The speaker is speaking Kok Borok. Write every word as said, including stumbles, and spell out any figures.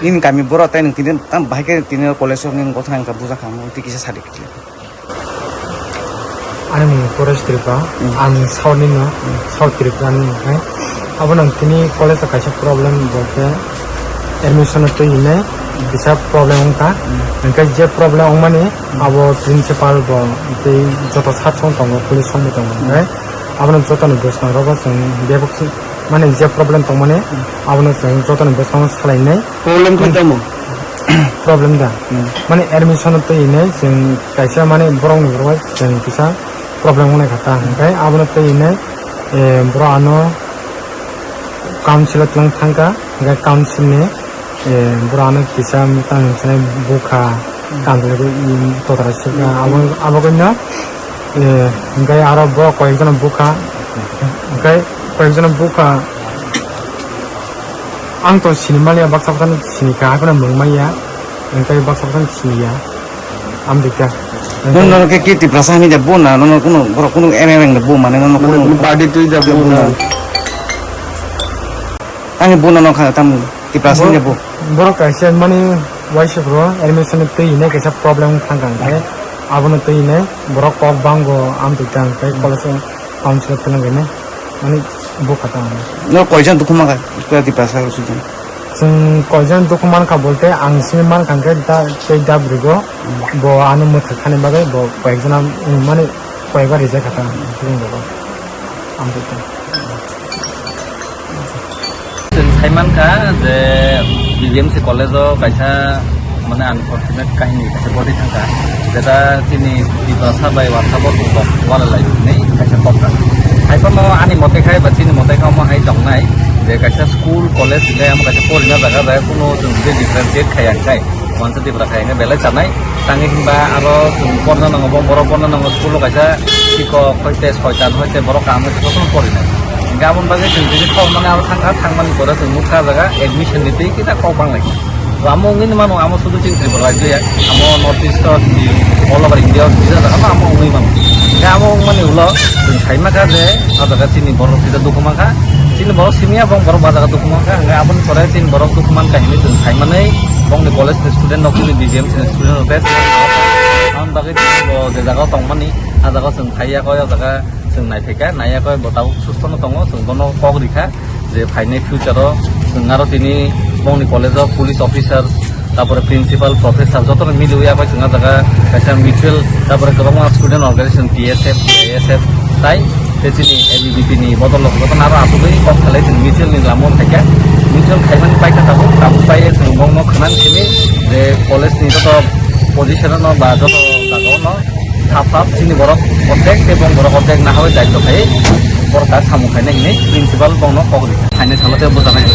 Nini kami borok tei nwng tini tam bahai khe tini college o nini gotha wngkha bujakha, tei kisa sadi. Ani mung Paresh Tripura, ang South ni no, South Tripura ni hwnkhe. Abo nang tini college o kaisa problem bo khe admission o twi hinwi kisa problem wngkha. Hwnkhe je problem wngmani abo principal bo tei joto sir song tongo, police song bo tongo. Hwnkhe abono jotoni bwskango rogo chwng bebak si-, mane je problem tongmani abono chwng jotoni bwskango salainai. Problem khe tamo? Problem da. Hmm. Mane admission twi hinwi chwng kaisa mane borokni borok chwng kisa problem wngnai kha ta. Hwnkhe abono twi hinwi, eh, borok ano council o twlang thangkha, hwnkhe council ni, eh, borok ano kisa mwtang hinwi bukha, hmm, council o totara sukha. Hmm. Abo, abo kaino, eh, hwnkhe aro borok koyekjono bukha, hwnkhe koyekjono bukha. Ang to sini maliya, baksa baksa no sini kha, haphano mung maya, hwnkhe baksa baksa no sini ya. Amtwi kha. Nung nono khe, khe Tiprasa hinwi da bo na, nono kuno borok kuno M M N da bo mane nono kuno party twi da bo na. Ani bo nono kha tam Tiprasa hinwi da bo. Borok kaisa mani waisa bro admission twi hinwi kaisa problem thang kha, hwnkhe abono twi hinwi borok kok bango amtwi kha, hwnkhe college o council o twlang rwmani, mani bukha tang. No koijon dukhu mankha, koi Tiprasa o sujung? Chwng koijon dukhu mankha bolte ang simi mankha hwnkhe da, tei da bwrwigo bo ano mwthak thani bagwi bo koyekjona, mm, mani koyekbar rijak kha tang, sujung rogo. Ang bukha. Chwng sai mankha je B B M C college o kaisa, mane, unfortunate kahini kaisa body thangkha, jeta chini Tiprasa bai WhatsApp o kok wala lai hinwi kaisa kok kha. Haiphano ani mote khai ba chini mote khai omo hai tongnai je kaisa school, college hinwi amo kaisa porina jaga bai kuno chwng je differentiate khaiya khai. Wansa Tipra khai hwnwi belai chanai. Tangwi hwnba aro chwng porna nango, bo borok porna nango, school o kaisa sikok hoite soitan hoite borok kaham hoite jotono porinai. Hwnkhe aboni bagwi chwng tini kok mani aro thangkha, thangmani pore chwng nukha ah jaga admission ni twi kisa kok banglai. To amo wngwi mano, amo sudu chini Tripura rajyo ya, amo North East o, all over India o kisa jaga no amo wngwi mano. Hwnkhe amo wngmani ulo chwng sai mankha je ah jaga chini borok kisa dukhu mankha, chini borok simi ya bong borok ah jaga dukhu mankha, hwnkhe aboni pore chini borok dukhu mankha hinwi chwng sai manwi. Bongni college ni student rok, chini B B M C ni student rok tei ang bagwi bo je jaga o tongmani, ah jaga o chwng phaiya koi, ah jaga chwng naiphaikha, naiya koi bo tabuk susto no tongo, chwng bono kok rikha je phainai future o chwng aro tini bongni college o police officer, tapore principal, professor jotono miliwi ya koi chwng ah jaga kaisa mutual, tapore kwbangma student organization T S F, A S F tai tei chini A B V P ni bodol rok jotono aro asugwi kok salai chwng mutual ni lama o phaikha. Mutual khaimani paikha tabuk, tabuk pai chwng bongno khwnang simi je college ni joto position no ba joto jaga o no thap thap chini borok ordek tei bong borok ordek naharwi daityo khai borok ta samung khainai hinwi principal bongno kok rikha. Khainai salo tei bwchanai.